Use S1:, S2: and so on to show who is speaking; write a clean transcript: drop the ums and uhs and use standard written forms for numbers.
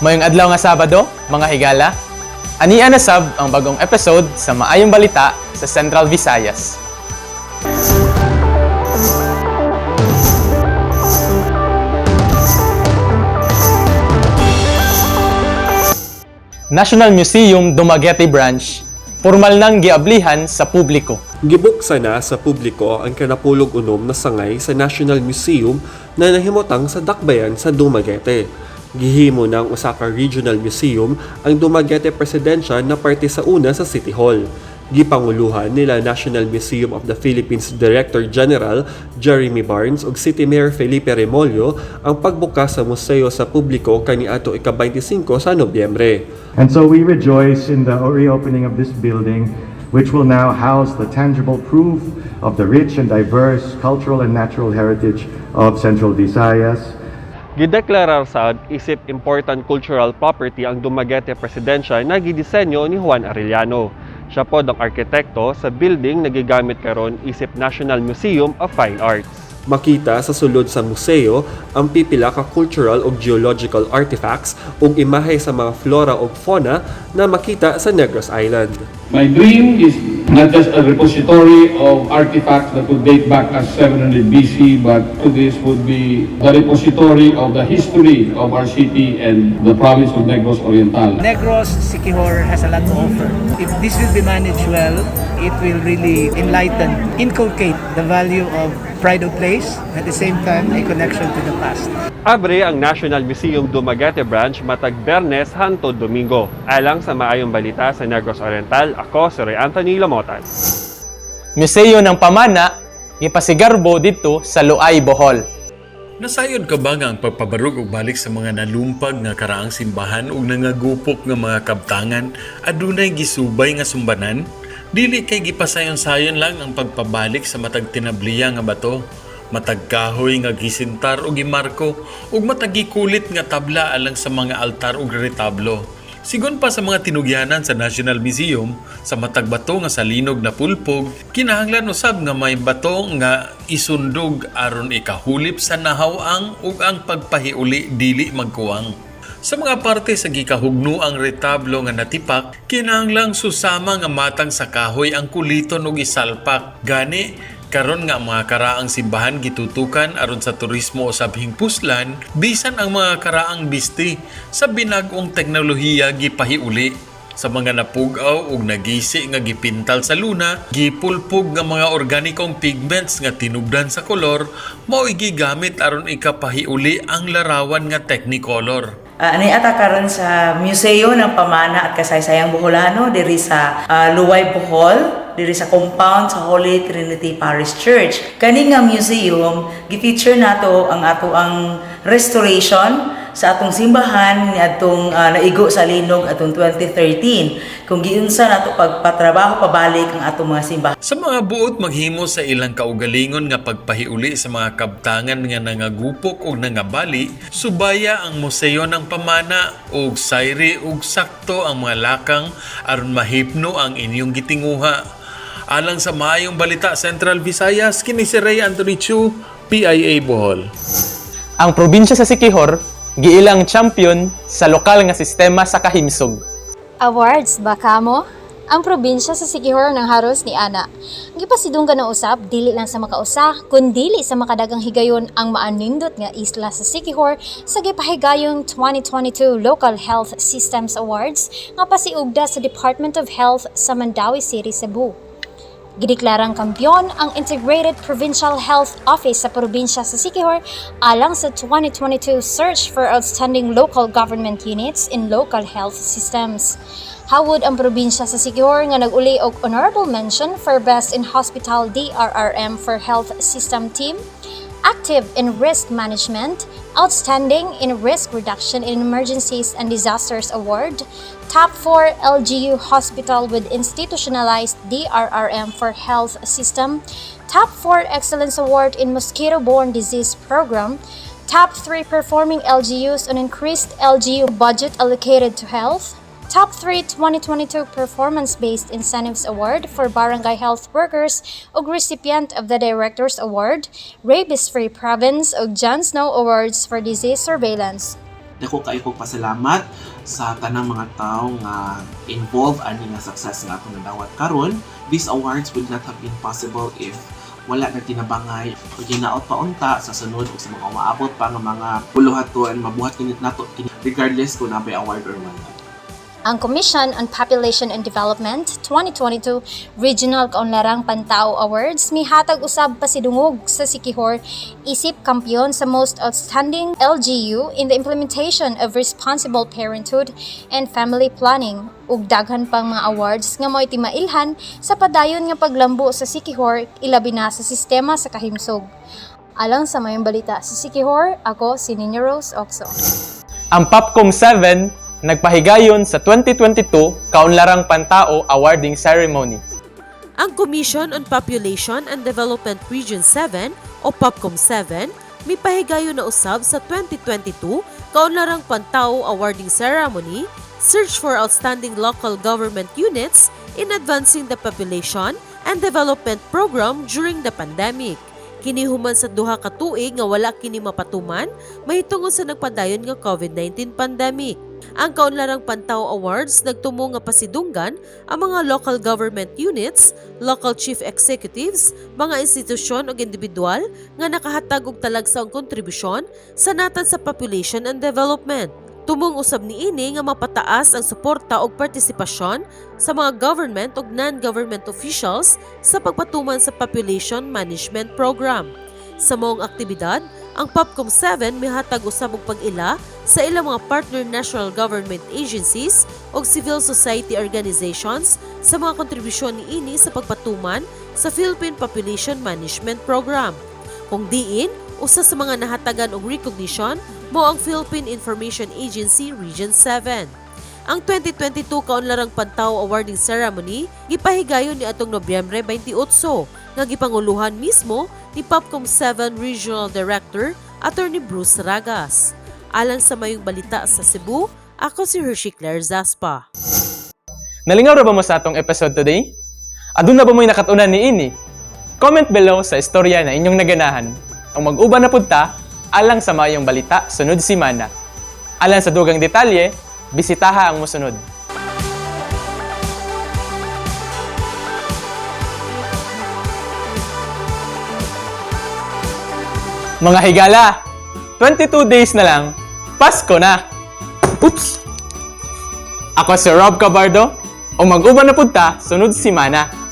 S1: Maayong adlaw nga Sabado, mga higala. Ania na sab ang bagong episode sa Maayong Balita sa Central Visayas. National Museum Dumaguete Branch, formal nang giablihan sa publiko.
S2: Gibuksan na sa publiko ang 16 na sangay sa National Museum na nahimutang sa Dakbayan sa Dumaguete. Gihimo ng usa ka regional museum ang Dumaguete Presidensya na parte sa una sa City Hall. Gipanguluhan nila National Museum of the Philippines Director General Jeremy Barnes ug City Mayor Felipe Remollo ang pagbukas sa museo sa publiko kaniadto ika-25 sa Nobyembre.
S3: And so we rejoice in the reopening of this building, which will now house the tangible proof of the rich and diverse cultural and natural heritage of Central Visayas.
S2: Gideklarar sad isip important cultural property ang Dumaguete Presidensya na gidisenyo ni Juan Arellano. Siya pod ang arkitekto sa building na gigamit karon isip National Museum of Fine Arts. Makita sa sulod sa museo ang pipila ka cultural ug geological artifacts ug imahe sa mga flora ug fauna na makita sa Negros Island.
S4: My dream is not just a repository of artifacts that would date back as 700 BC, but to this would be the repository of the history of our city and the province of Negros Oriental.
S5: Negros Siquijor has a lot to offer. If this will be managed well, it will really enlighten, inculcate the value of pride of place, at the same time, a connection to the past.
S2: Abre ang National Museum Dumaguete Branch matag Bernes hangtod Domingo. Alang sa Maayong Balita sa Negros Oriental, ako si Roy Anthony Lamotan.
S1: Museo ng Pamana, gipasigarbo didto sa Loay, Bohol.
S6: Nasayod ka ba nga ang pagpabarog og balik sa mga nalumpag nga karaang simbahan ug nangagupok nga mga kabtangan adunay gisubay nga sumbanan? Dili kay gipasayon-sayon lang ang pagpabalik sa matag tinabliya nga bato, matag kahoy nga gisintar o gimarko ug matag gikulit nga tabla alang sa mga altar ug retablo. Sigon pa sa mga tinugyanan sa National Museum, sa matag bato nga sa linog na pulpog, kinahanglan usab nga may bato nga isundog aron ikahulip sa nahaw-ang ug ang pagpahiuli dili magkuwang. Sa mga parte sa gikahugno ang retablo nga natipak, kinahanglang susama nga matang sa kahoy ang kuliton ug isalpak. Gani, karon nga ang mga karaang simbahan gitutukan aron sa turismo usab hingpuslan, bisan ang mga karaang bisti sa binag-ong teknolohiya gipahiuli. Sa mga napugaw ug nagisi nga gipintal sa luna, gipulpog nga mga organikong pigments nga tinubdan sa kolor, mao gigamit aron ikapahiuli ang larawan nga Technicolor.
S7: Ani ata karon sa Museo ng Pamana at Kasaysayang Boholano diri sa Luway, Bohol, diri sa compound sa Holy Trinity Parish Church. Kani nga museum, gi-feature nato ang ato ang restoration sa atong simbahan niadtong naigo sa linog atong 2013, kung giunsa nato pagpatrabaho pabalik ang atong mga simbahan.
S6: Sa mga buot maghimo sa ilang kaugalingon nga pagpahiuli sa mga kabtangan nga nangagupok o nangabali, subaya ang Museo ng Pamana ug sayri ug sakto ang mga lakang aron mahipno ang inyong gitinguha. Alang sa Maayong Balita Central Visayas, kini si Ray Anthony Chu, PIA Bohol.
S1: Ang probinsya sa Siquijor, giilang champion sa lokal nga sistema sa kahimsog.
S8: Awards ba kamo? Ang probinsya sa Siquijor ng haros ni Ana. Gipasidunggan na usab dili lang sa makausa, kundili sa makadagang higayon ang maanindot nga isla sa Siquijor sa gipahigayong 2022 Local Health Systems Awards nga pasiugda sa Department of Health sa Mandaue City, Cebu. Gideklarang kampyon ang Integrated Provincial Health Office sa probinsya sa Siquijor alang sa 2022 Search for Outstanding Local Government Units in Local Health Systems. Hawod ang probinsya sa Siquijor nga nag-uli og honorable mention for Best in Hospital DRRM for Health System Team, Active in Risk Management, Outstanding in Risk Reduction in Emergencies and Disasters Award, Top 4 LGU Hospital with Institutionalized DRRM for Health System, Top 4 Excellence Award in Mosquito-Borne Disease Program, Top 3 Performing LGUs on Increased LGU Budget Allocated to Health, Top 3 2022 Performance-Based Incentives Award for Barangay Health Workers ug recipient of the Director's Award, Rabies-Free Province ug John Snow Awards for Disease Surveillance.
S9: Dako kaayo kog pasalamat sa tanang mga tao nga involved ani nga success nga atong nadawat karon. These awards would not have been possible if wala nagtinabangay o ginaot pa unta sa sunod o sa mga umaabot pa nga mga buluhaton, mabuhat kini nato kini regardless kung naa bay award or wala.
S8: Ang Commission on Population and Development 2022 Regional Kaunlarang Pantao Awards mihatag usab pasidungog sa Siquijor isip kampiyon sa Most Outstanding LGU in the implementation of Responsible Parenthood and Family Planning ug daghan pang mga awards nga mao'y timailhan sa padayon nga paglambo sa Siquijor, ilabi na sa sistema sa kahimsog. Alang sa Maayong Balita sa Siquijor, ako si Nina Rose Oxo.
S1: Ang POPCOM 7 nagpahigayon sa 2022 Kaunlarang Pantao Awarding Ceremony.
S10: Ang Commission on Population and Development Region 7 o POPCOM 7 mipahigayon na usab sa 2022 Kaunlarang Pantao Awarding Ceremony, Search for Outstanding Local Government Units in Advancing the Population and Development Program during the Pandemic. Kini human sa 2 ka tuig nga wala kini mapatuman mahitungod sa nagpadayon nga COVID-19 pandemic. Ang Kaunlarang Pantao Awards nagtumo nga pasidunggan ang mga local government units, local chief executives, mga institusyon ug individual nga nakahatag og talagsaong kontribusyon sa natad sa population and development. Tumong usab niini nga mapataas ang suporta ug partisipasyon sa mga government ug non-government officials sa pagpatuman sa population management program. Sa maong aktibidad, ang POPCOM 7 mihatag usab og pag-ila sa ilang mga partner national government agencies ug civil society organizations sa mga kontribusyon niini sa pagpatuman sa Philippine Population Management Program. Kung diin, usa sa mga nahatagan og recognition mao ang Philippine Information Agency Region 7. Ang 2022 Kaunlarang Pantao Awarding Ceremony gipahigayon ni atong Nobyembre 28 nga gipanguluhan mismo ni POPCOM 7 Regional Director Attorney Bruce Ragas. Alang sa Maayong Balita sa Cebu, ako si Hershey Claire Zaspa.
S1: Nalingaw ra ba mo sa atong episode today? Aduna ba mo'y nakatunan niini? Comment below sa istorya na inyong naganahan. Ang mag-uban na pud ta alang sa Maayong Balita sunod simana. Alang sa dugang detalye, bisitaha ang musunod. Mga higala, 22 days na lang, Pasko na! Oops! Ako si Rob Cabardo, o mag-uban na pud ta sunod simana.